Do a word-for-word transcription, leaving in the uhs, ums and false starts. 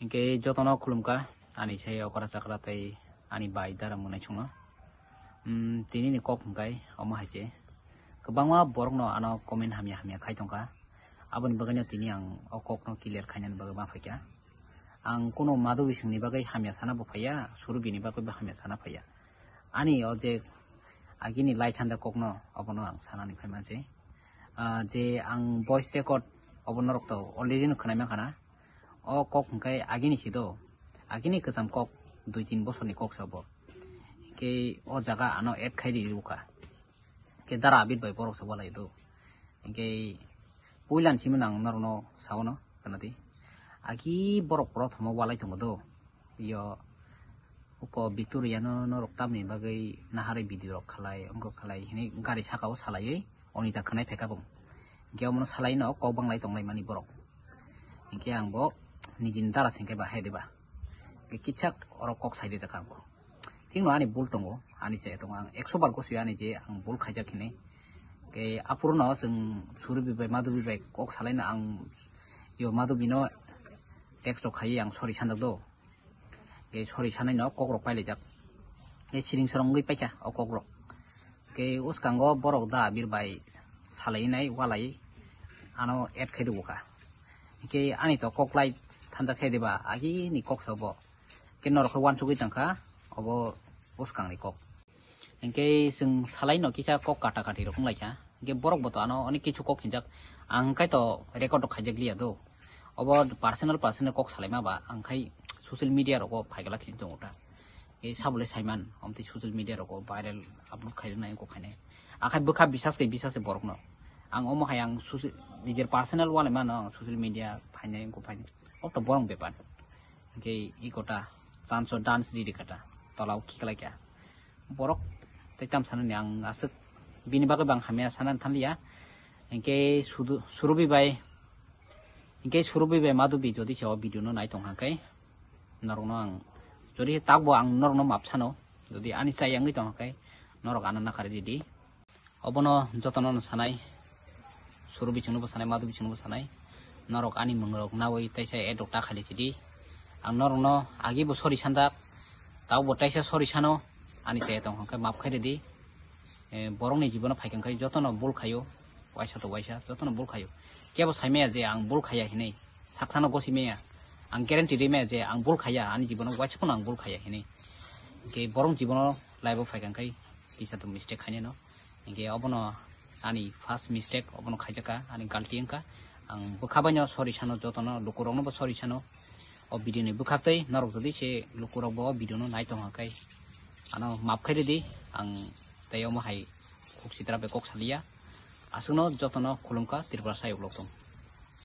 Hinkhe jotono khulumkha, ani sai okra chakra tei ani bai dara mwnai chwngno. Hmm, tini ni kok hwnkhe omo hai se. Kwbangma borokno ano comment hamya hamya khai tongkha. Aboni bagwino tini ang o kokno clear khainani bagwi ma phaikha. Ang kuno madu bisingni bagwi hamya sana bo phaiya, Surubi ni bagwi bo hamya sana phaiya. Ani o je agini lai thanda kokno obono ang sanani phai manse. Ah, je ang voice record obo norok to already no khwnai mankha na. O kok hwnkhe agini si do, agini kwcham kok, dui tin bosorni kok se obo. Hinkhe o jaga ano add khai ri rwkha. Hinkhe dara Abir bai borok se walai do. Hinkhe puila ni simi nang norokno saono khwnadi. Agi borok prothomo walai tongo do. Yo uko Victoria no norok tamni bagwi naharwi video rok khalai, wngkha khalai hinwi gari saka o salaiwi. Oni ta khwnai phaikha bo. Hinkhe omono salaino kok banglai tonglaimani borok. Hinkhe ang bo nijini dara se hinkhe ba hai diba. Hinkhe kitsa oro kok sai rijak ang bo. Thikno ani bul tongo, ani chaya tongo. Ang ekso bar gosio ani je ang bul khaijak hinwi. Hinkhe aphuruno chwng Surubi bai Madubi bai kok salaino ang yo Madubino text rok khaiwi ang sorry sanjak do. Hinkhe sorry sanaino kokrok pailaijak. Hinkhe siring sorong wngwi paikha o kokrok. Hinkhe uskango borok da Abir bai salainai walai ano add khai rwkha. Hinkhe ani to koklai thansa khe diba agini kok se obo. Hinkhe norok khe uansugwi tongkha obo uskangni kok. Hinkhe chwng salaino kisa kok kata kati rok wnglaikha. Hinkhe borok bo to ano onek kisu kok hinjak. Ang khe to record rok khaijak liya do. Obo personal personal kok salaima ba ang khai social media rogo phaigala khe tongo ta. E sabole saiman omtwi social media rogo viral upload khaijak nai kok khainai. Akhai bwkha bisas kai bisas se borokno. Ang omo hai ang social, nijer personal wale mano ang social media phainai kok phainai. Okto borong bepar. Hinkhe ikota chanso dance riri kata tolao khiklai kha. Borok tei tam sanani ang aswk bini bagwi bang hamya sanani thanliya. Hinkhe sudu, Surubi bai, hinkhe Surubi bai Madubi jodi se o video no nai tong hangkhe norokno ang jodi takbo ang norokno map sano, jodi ani chaya wngwi tong hangkhe norok ano nakhari ridi. Obono jotono no sanai, Surubi chwngno bo sanai, Madubi chwngno bo sanai. Norok ani mwngrok nawi teisa edok ta khaili chidi. Ang norokno agi bo sorry sanjak, tabo bo teisa sorry sano, ani chaya tong hangkhe map khai ridi. Eh, borokni jibono phaikha khe jotono bul khaio, waisa to waisa, jotono bul khaio. Kebo saimaya je ang bul khaya hinwi, saksano gosimaya, ang guarantee rimaya je ang bul khaya, ani jibono waisa phano ang bul khaya hinwi. Hinkhe borok jibono life o phaikha khe kisa to mistake khainai no. Hinkhe obono ani first mistake, obono khaijakha, ani galti wngkha. Ang bwkha baino sorry sano, jotono lukurokno bo sorry sano. O video ni bwkhaktwi norok jodi se lukurok bo o video no nai tongkha khe ano map khai ridi, ang tei omo hai khuk sitra bai kok saliya. Aswkno jotono khulumkha, Tripura sayok lok tong.